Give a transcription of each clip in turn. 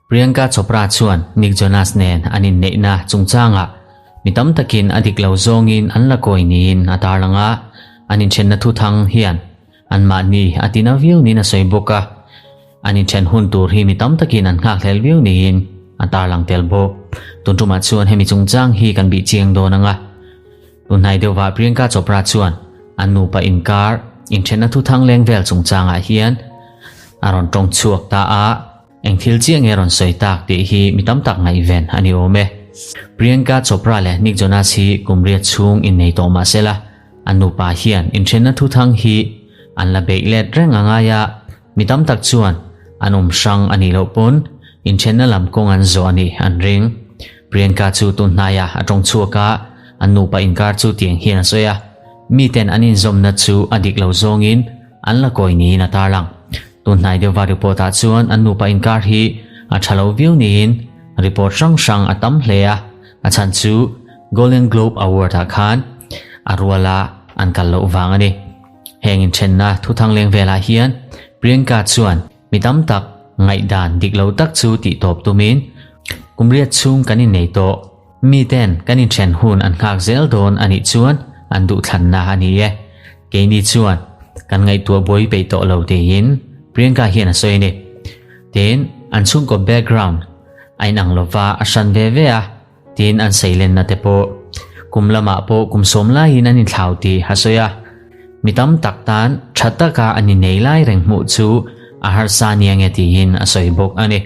Priyanka Chopra chuan Nick Jonas nen an inneihna chungchangah mi tam takin a dik lo zawngin an la kawi niin a tarlang a, an inthenna thuthang hian anmahni a tina viau niin a sawi bawk a, an inthen hun tur hi mi tam takin an nghakhlel viau niin a tarlang tel bawk. Tun tumah chuan hemi chungchang hi kan bih chiang dawn ang a. Tunhnai deuhvah Priyanka Chopra chuan an nupa inkar inthenna thuthang leng vel chungchangah hian a rawn tawng chhuak ta a, eng thil chiah nge rawn sawi tak tih hi mi tam tak ngaihven a ni awm e. Priyanka Chopra leh Nick Jonas hi kum riat chhung innei tawh mah sela, an nupa hian inthenna thuthang hi an la beih let reng a ngai a, mi tam tak chuan an awm hrang a nih loh pawn inthenna lam kawng an zawh a nih an ring. Priyanka chu tun hnaiah a tawng chhuak a, an nupa inkar chu tiang hian a sawi a, miten an inzawmna chu a dik lo zawngin an la kawi niin a tarlang. Tun hnai deuhva report ah chuan an nupa inkar hi a tha lo viau niin report hrang hrang a tam hle a, a chhan chu Golden Globe Award ah khan a ruala an kal loh vang a ni. Heng inthenna thuthang leng velah hian Priyanka chuan Mi tam tak ngaihdan dik lo tak chu tih tawp tumin kum riat chhung kan innei tawh. Miten kan inthen hun an nghak zel dawn a nih chuan an duhthlanna a ni e. Keini chuan kan ngaihtuah buai peih tawh lo tiin Priyanka hian a sawi a ni. Tin, an chhungkaw background a inang lova a hran ve ve a, tin an seilenna te pawh kum lamah pawh kum sawm laiin an inthlau tih a sawi a. Mi tam tak tan tha taka an innei lai reng hmuh chu a harsa nia nge tiin a sawi bawk a ni.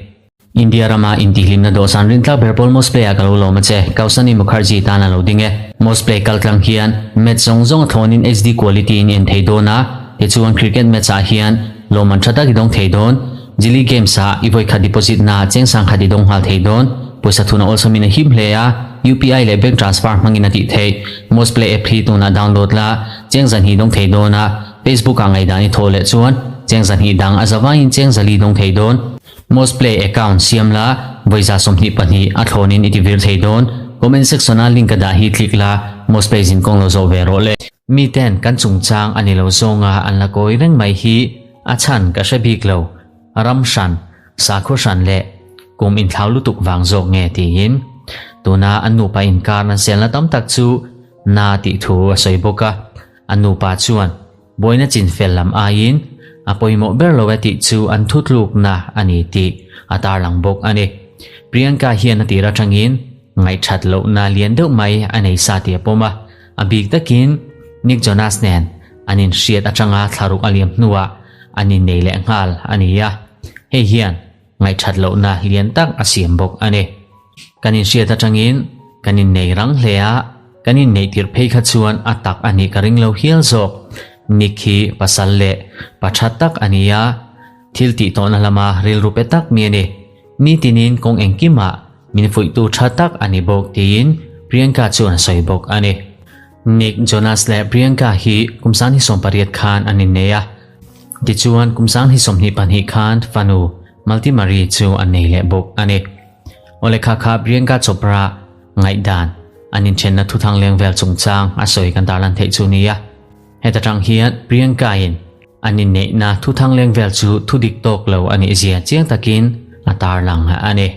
India rama intihhlimna dawhsan rintlak ber pawl Mosplay ah ka lo lawm a che, Kausani Mukherjee tan a lo ding e. Mosplay kaltlang hian match zawng zawng a thlawnin HD quality in en thei dawn a, tichuan cricket match ah hian lawmman tha tak i dawng thei dawn. Jili Games ah i vawikhat deposit na cheng sangkhat i dawng nghal thei dawn. Pawisa thuna awlsawmin a him hle a, UPI leh bank transfer hmangin a tih theih. Mosplay app hi tunah download la, cheng zahnih dawng thei dawn a, Facebook ah ngaihdan i thawh leh chuan cheng zahnih dang a zavaiin cheng zali dawng thei dawn. Mosplay account siam la, vawiza 22 a thlawnin i ti vir thei dawn. Comment section a link a dah hi click la, Mosplay zinkawng lo zawh ve rawh le. Miten kan chungchang a ni lo zawnga an la kawi reng mai hi a chhan ka hre bik lo, ram hran, sakhaw hran leh kum inthlau lutuk vang zawk nge tiin tuna an nupa inkar an selna tam tak chu na tih thu a sawi bawk a, an nupa chuan buaina chinfel lam aiin a pawimawh ber lo e tih chu an thutlukna a ni tih a tarlang bawk a ni. Priyanka hian a tir atangin ngaihthat lohna lian deuh mai a nei sa tih a pawm a, a bik takin Nick Jonas nen an inhriat atanga thlaruk a liam hnuah an innei leh nghal a ni a, hei hian ngaihthat lohna lian tak a siam bawk a ni. Kan inhriat atangin kan innei rang hle a, kan inneih tirh phei kha chuan a tak a nih ka ring lo hial zawk. Nick hi pasal leh pa tha tak a ni a, thil tih tawhna lama rilru pe tak mi a ni. Nitinin kawng engkimah min fuihtu tha tak a ni bawk tiin Priyanka chuan a sawi bawk a ni. Nick Jonas leh Priyanka hi kum 2018 khan an innei a, tichuan kum 2022 khan fanu Malti Marie chu an nei leh bawk a ni. Awle kha kha Priyanka Chopra ngaihdan an inthenna thuthang leng vel chungchang a sawi kan tarlan theih chu nia. Heta tang hian Priyanka in an inneihna thuthang leng vel chu thudik tawk lo a nih zia chiang takin a tarlang a ni.